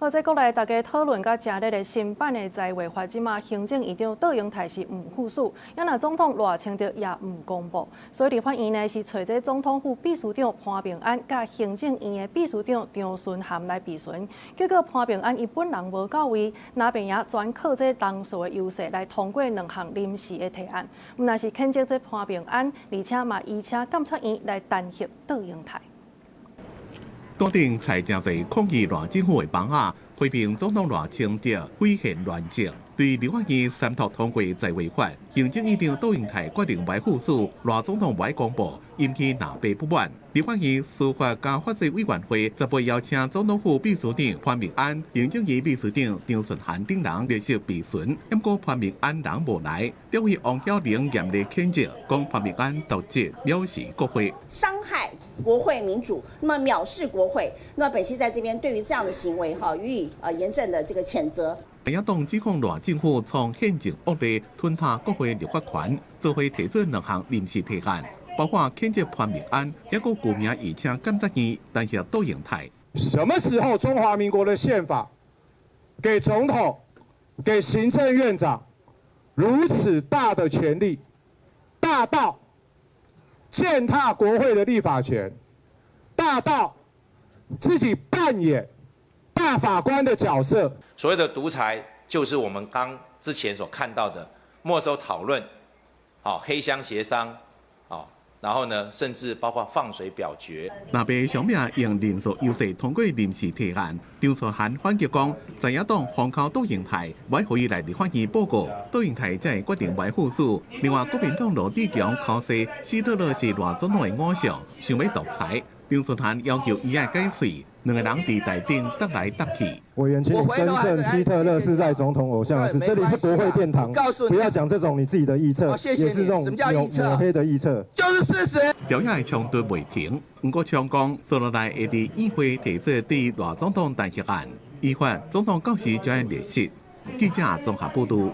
好，這國內大家討論甲誠熱的新版的在位法，這馬行政院長卓榮泰是毋副署，也若總統賴清德也毋公布，所以立法院呢是揣這總統府秘書長潘孟安佮行政院的秘書長張惇涵來備詢，結果潘孟安伊本人無到位，那邊也全靠這人數的優勢來通過兩項臨時的提案，毋但是譴責這潘孟安，而且嘛移請監察院來彈劾卓榮泰。桌頂載誠濟抗議賴政府的枋仔，批評總統賴清德毀憲亂政。對立法院三讀通過在位法，行政院長卓榮泰決定袂副署，賴總統袂公布，引起藍白不滿。立法院司法佮法制委員會18邀請總統府秘書長潘孟安、行政院秘書長張惇涵等人列席備詢，毋過潘孟安人無來，立委王曉玲嚴厲譴責，講潘孟安瀆職藐視國會，傷害國會民主，那麼藐視國會，那麼本席在這邊對於這樣的行為，哈，予以嚴正的這個譴責。在野黨指控賴政府創憲政惡例，吞下國會立法權，做會提出兩項臨時提案，包括譴責潘孟安，抑閣具名移請監察院彈劾卓榮泰。什麼時候中華民國的憲法給總統、給行政院長如此大的權力，大到踐踏國會的立法權，大到自己扮演大法官的角色？所謂的獨裁，就是我們剛之前所看到的沒收討論，黑箱協商，然後呢，甚至包括放水表決。藍白相拚用人數優勢通過臨時提案，張惇涵反擊講，在野黨封口卓榮泰，袂予伊來立法院報告，卓榮泰才會決定袂副署。另外，國民黨羅智強剾洗希特勒是賴總統的偶像，想欲獨裁。張惇涵要求伊愛解釋，兩個人佇台頂搭來搭去。委員，請你更正，希特勒是賴總統偶像的事。這裡是國會殿堂，不要講這種你自己的臆測，也是這種抹黑的臆測，就是事實。朝野的衝突未停，毋過強講，接落來會佇議會提出對賴總統彈劾案，依法總統到時就愛列席。記者綜合報道。